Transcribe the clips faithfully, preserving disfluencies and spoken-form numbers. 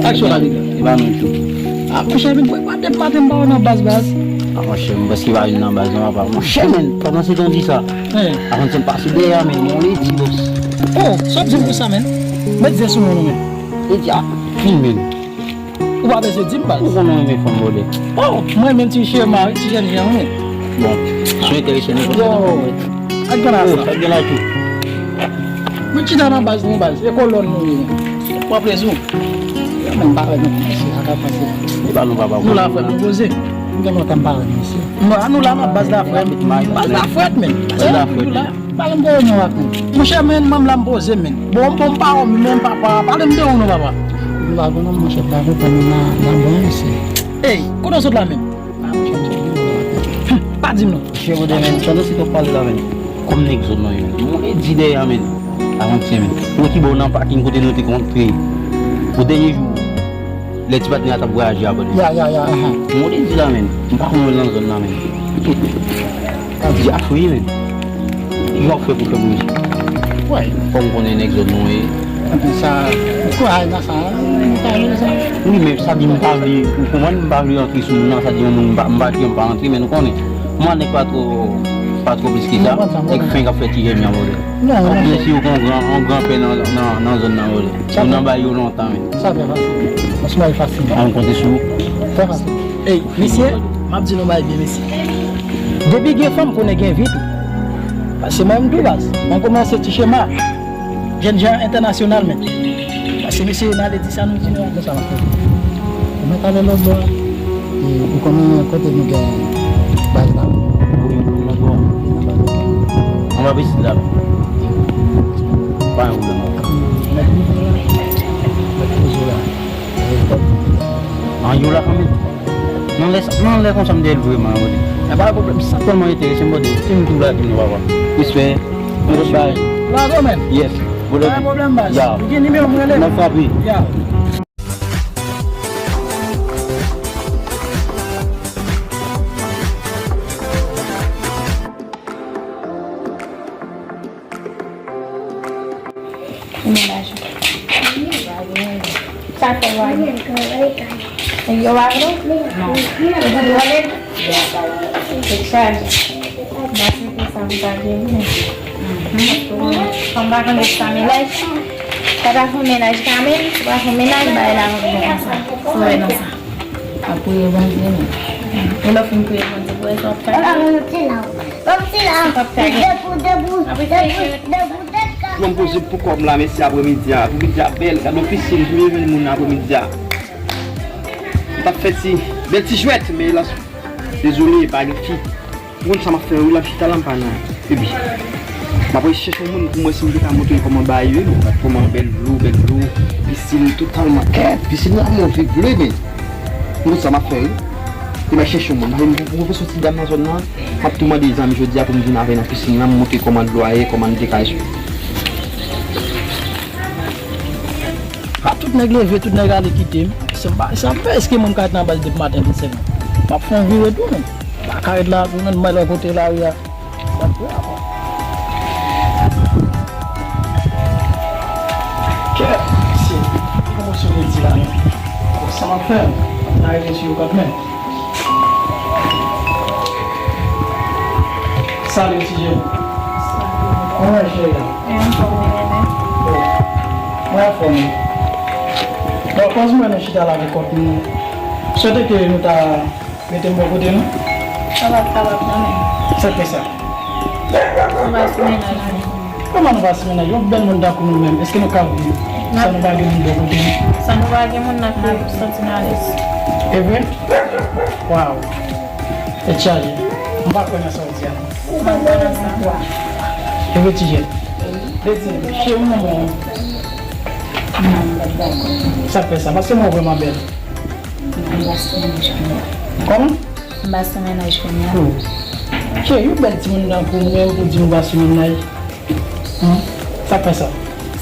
Aksyon la, piga. E pa nou tou. Ah, monchè, men, mwen pa depi maten m pa wè nan baz, baz. Ah, monchè, m prèske pa vin nan baz, non, papa. Monchè, men, pandan se tan di sa. Avan se m pase dèyè, men, mwen li di, bòs. Oh, sa w ap di m konsa, men? Met zen sou moun ou, men. Li di, ah, fin, men. Ou pa bezwen di m, baz. Ou konnen w renmen fanm, brother. Oh, mwen menm ti chema, ti jèn jan, wi. Bon, sou enterese nou. Yo, ak grann sa. Ak grann tou. Mwen chita nan baz, nou baz. E kolòn nou ye. Pran plezi w. Mwen pa wè nou, mesye, sa k ap pase. E pa nou, papa. Nou la, frè, nou poze. M gen lontan m pa wè nou, mesye. Nou la, nou la nan baz la, frè. Baz la, frè, men. Baz la, frè. Pa gen reyinyon ak nou. Monchè, men, manm la m poze, men. Bon, bon, m pa wè w menm, papa. Pale m de ou non, papa. M pa konn non, monchè, m pa konprann nan, nan bon, mesye. Ey, kote w sot la menm? Ah, monchè, m sot nan bon la. Hum, pa di m non. Monchè, gode, men, pandan se t ap pale la, men. Kòm nèg zòn nan, men. Mwen di dèyè, men. Avantyè, men. Ou ki bò nan pakin kote nou te kontre. O dènye jou. Lè ti patnè a t ap vwayaje avè nou. Ya, ya, ya, aha. Mwen te di la, men. M pa konn wè l nan zòn nan, men. Di a fou, men. Ki jan w fè pou fè moun? Wè. Fò m konnen nèg zòn nou ye. Anpi sa, kouraj nan sa, nou pa vle sa. Wi, men sa di m pa vle, ou konprann, m pa vle rantre sou moun nan, sa di yon moun m pa, m pa janm pa rantre, men nou konnen. Mwen nèg pa twò, pa twò plis ke sa. Nèg fen k ap fè ti jèn jan vòlè. Non, non, non. Byen si yo kon gran, yon granpè nan, nan, nan zòn nan, vòlè. Yo nan bay yo lontan, men. Sa trè fasil. Yon ti bagay fasil. An konte sou ou. Trè fasil. Ey, mesye, m ap di nou bagay byen, mesye. Depi gen fanm, konnen gen vi tou. Paske mwen menm tou baz. Mwen kòmanse ti chema. Jèn jan entènasyonal, men. Paske mesye yo n ale di sa nou di nou a konsa, m ap fè. Mwen t ale lòt bò a. E ou konnen kote nou gen baz la? Wi, nou nan bò. Anba pisin la. Pa gen pwoblèm. Mèt nou la. Mèt nou la. An yo la kanmenm. Nan lè sa, nan lè konsa m te vle vreman, brother. E pa pwoblèm, sa tèlman enterese m, brother. Fin tou la, di m non, papa. Respè. Yon lòt bagay. Bravo, man. Yes. Brother. Pa gen pwoblèm, baz. Ya. Ou gen nimewo m rele? M ap frape. Ya. Ou menaj ou. Sa fè w ale? Yo pa vle w? Non. Ou di w ale? Tèt chaje. Mwen se pou sa m pa vle vre. Fò m pa konn sa menaj. Sa ta fè w menaj kanmenm, si w pa fè w menaj, bagay la pa pou konsa. Sou wè nan sa. Ap priye Bondye, men. E lè w fin priye Bondye, pou wè sa w ap fè. Sa w ap fè. Mwen poze pou kòm la, mesye, apremidi a. Apremidi a bèl. Gade yon pisin, premye jwenn moun nan apremidi a. M t ap fè ti, bèl ti jwèt, men elas, dezole, pa gen fi. Ou konn sa m ap fè, wi, l ap chita la, m pa nan. Epi, m ap rechèche yon moun pou mwen si m te ka montre l kòman bagay yo ye, men, kòman bèl dlo, bèl dlo, pisin totalman. Kèt, pisin nan move vre, men. M konn sa m ap fè, wi. E m ap chèche yon moun. Mwen, m poko soti dam nan zòn nan. M ap tou mande zanmi jodi a pou m vin avè l nan pisin nan, m montre kòman dlo a ye, kòman n te ka. Pa tout nèg leve, tout nèg ale kite m. Se pa, se pa èske mwen m ka ret nan baz depi maten vennsenk an. M ap fè yon vire tou, men. Pa ka ret la tou, men, m al lòt kote lari a. Kè, se, ki pwomosyon de di la, men. Sa m ap fè, m ap rive sou yo kanmenm. Salut, ti jèn. Kòman w ye, cheri? Mwen anfòm, wi, men. Mwen anfòm, wi. Bon, kòz mwen nan chita la pou kont nou. Swete ke nou ta mete m bò kote nou. Sa p ap kapab, non, men. Sa k fè sa? Ou pa sou mennaj mwen. Kòman nou pa sou mennaj? Yon bèl moun tankou nou menm, èske nou ka viv san nou pa gen moun bò kote nou? San nou pa gen moun nan ka santi n alèz. E vre? Waw. Tèt chaje. M pa kwè nan sa w di a non. Ou pa kwè nan sa? E vre, ti jèn. Vle di, cheri, manman. Sa k fè sa? Paske mwen vrèman bèl. Kòman? M pa sou mennaj kounye a. Oh. Cheri, yon bèl timoun tankou w menm pou di nou pa sou mennaj. Hmm? Sa k fè sa?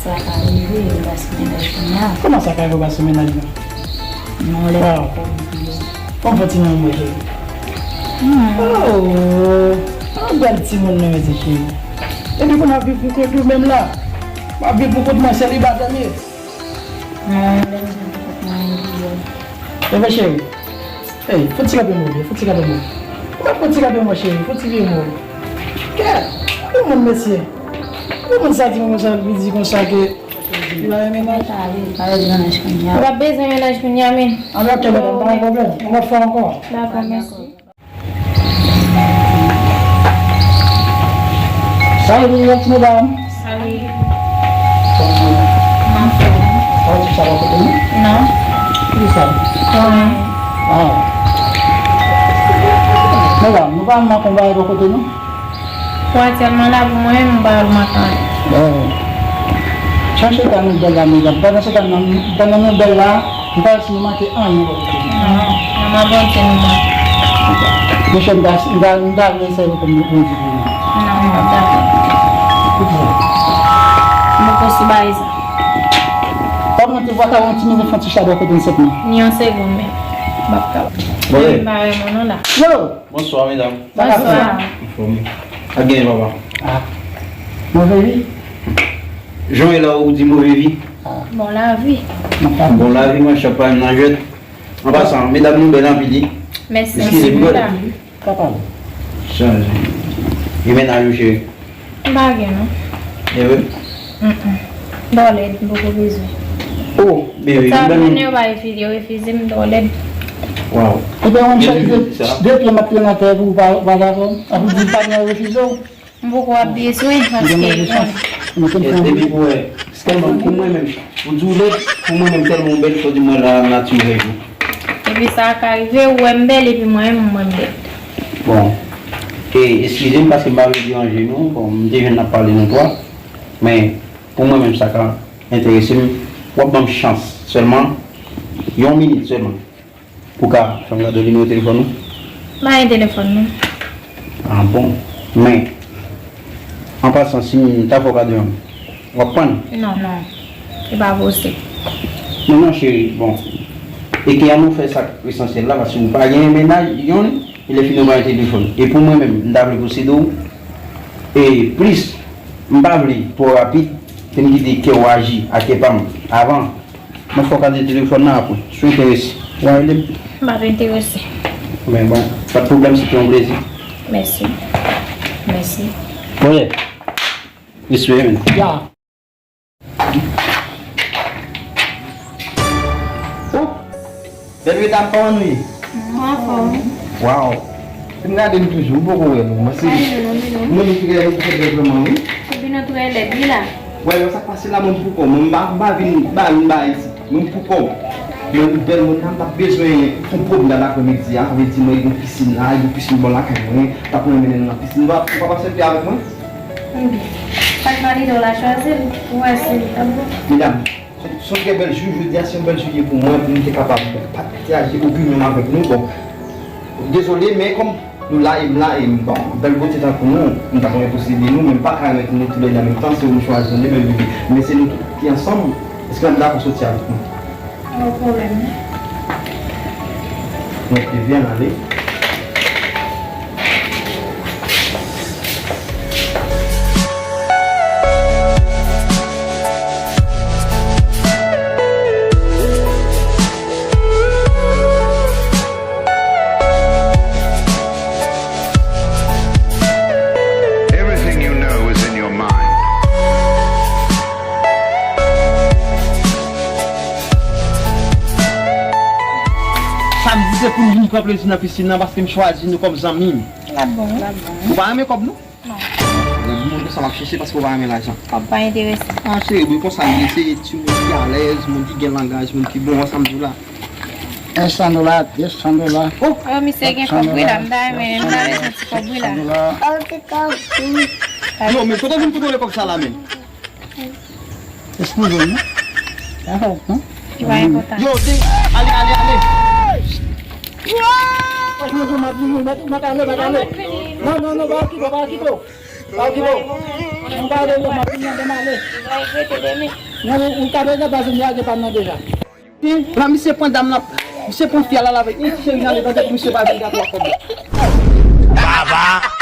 Sa ka rive, m pa sou mennaj kounye a. Kòman sa ka rive w pa sou mennaj nan? Non, lè m pa konn. Fò m fè ti manman mwen, cheri. Hmm. Oh, yon bèl timoun nan, mèsi, cheri. Epi pou m ap viv pou kont ou menm la. M ap viv pou kont mwen, selibatè m ye. Non, lè m vin pou kont Bebe cheri. Ey, fouti kanpe mwen, fouti kanpe mwen. Ou pa fouti kanpe mwen, cheri, fouti vye mwen. Kè, ou moun mesye. Ou moun sa di mwen konsa, li di konsa ke li pa renmen mennaj. Ou pa bezwen mennaj kounye a, men. An, ok, madanm, pa gen pwoblèm. On va fè ankò. Dakò, mèsi. Salut, ti medam. Salut. Kòman w ye? Mwen anfòm. Ou pa wè ti sa bò kote nou? Non. Ki sa? Kòman? Ah. Medam, nou pa manke yon bagay bò kote nou? Ou aktyèlman la pou mwen, m pa al manke anyen. Bon. Chache ta nou bèl la, medam. Pandan se tan nan, pandan nou bèl la, m pa wè si nou manke anyen bò kote nou. Non, nan men Bondye nou manke. Mesye, m ta, m ta, m ta vle sèvi kòm nou kondi pou nou. Non, non, dakò. Koute sa. M poko si bay sa. Pa monte, pa ka yon ti minit fè ti chabè kote n sèt mwen. Ni yon segonn menm. M ap ka. Bon, men, eh. M pa wè moun non la. Yo! Bonswa, medam. Sa ka fè? Bonswa. Anfòm. Sa k genyen, papa? Ah. Move vi? Jan w ye la, ou di move vi? Ah. Bon lavi. Bon lavi, mwen, chanpay nan jwèt. An pasan, medam nou bèl anpil, wi. Mèsi. Eskize m, brother. Papa. Chanje. E mennaj ou, cheri? M pa gen, non. E vre? Mm-mm. Dòlèd, m poko bezwen. Oh, bebe, m ban nou. Yo refize, yo refize m dòlèd. Wow. Ebyen, mwen chak de, de pye m ap trennen atè pou w pa, pa dakò. Ap di pa gen refize w. M poko ap bezwen, paske, bon. E, epi pou wè, tèlman pou mwen menm, ou di w lèd, pou mwen menm tèlman ou bèl, fò di mwen la nati fè jou. Epi sa ka rive, ou wè m bèl, epi mwen menm, mwen bèl. Bon, e, eskize m paske m pa vle deranje nou, bon, m te jwenn n ap pale nou twa, men pou mwen menm sa ka enterese m, w ap ban m chans sèlman, yon minit sèlman. Ou ka fè m gade w nimewo telefòn ou? M pa gen telefòn, non. Ah bon. Men, an pasan, si m ta fè w kado yon, w ap pran l? Non, non. Se pa posib. Non, non, cheri, bon. E ke ann nou fè sa k esansyèl la, paske ou pa gen mennaj, yon, e lè fini ou pa gen telefòn. E pou mwen menm, m ta vle posede w. E plis, m pa vle twò rapid, ke m kite kè w aji a kè pa m avan. Mwen fè w kado telefòn nan apre. Si w enterese, w a rele m. M pa enterese. Men bon, pa de pwoblèm, se te yon plezi. Mèsi. Mèsi. Bon, yeah. Respè, men. Ya. Oh! Bèl medam, kòman nou ye? Mwen anfòm. Waw! M gade n toujou, m poko wè nou. Mwen se... Pa gen nou non, Bino. Mwen ki gade nou trè bèl vrèman, wi. Bino trè lèd, wi la. Wè, wè sa k pase la, mwen m pou kò mwen. M pa, m pa vin, m pa vin ba isit. Mwen m pou kò mwen. Mwen m bèl moun la, m pa bezwen fè pwob la laprèmidi a. Sa vle di mwen gen pisin la, gen pisin bò lakay mwen. Tap mwen mennen nou nan pisin. Ou pa, ou pa p ap sèvi avèk mwen? Ebyen, sa k valide w la chwazi l, ou wè si l t ap bon. Medam, se, se yon trè bèl jou, jodi a se yon bèl jou li ye pou mwen, pou m te kapab pataje opinyon m avèk nou. Bon, dezole, men kòm nou la e m la, e m, bon, bèl bote tankou nou, m ta renmen posede nou, men m pa ka renmen nou toulède an menm tan, se ou m chwazi, tande, bèl bebe. Men se nou tout ki ansanm, èske n ap dakò soti avèk nou? Pa gen pwoblèm, non. Mwen te vyen ale. Everything you know is in your mind. Sa m di se pou m vin pran plezi nan pisin nan paske m chwazi nou kòm zanmi m. L ap bon, wi. Ou pa renmen kòb nou? Non. Ou montre sa m ap chèche paske ou pa renmen lajan. Kòb pa enterese. Ah, cheri, wi, konsa m ye, se timoun ki alèz, moun ki gen langaj, moun ki bon, wè sa m di w la. Ensan dola, desan dola. Oh! Oh, misye gen kòb, wi, la, m ta renmen, m ta renmen ti kòb, wi, la. Ti kòb, wi. Non, men kote w vin kote w wè kòb sa la, men? Eskize m, non? Dakò, non? Li pa enpòtan. Yo, de, ale, ale, ale. Mwen, mwen, mwen, mwen, mwen, mwen, ale, mwen, ale. Non, non, non, pa okipe, pa okipe w. Pa okipe w. Mwen pa ale, non, mwen, mwen, mwen, ale. Li pa regrete demen. Non, ou, ou ka deja pase, m lage pa m nan deja. Wi, la, misye pran dam nan, misye pran fi a la avèk li, cheri nan letan tèt misye pa vin gate ak kòb la. Baba!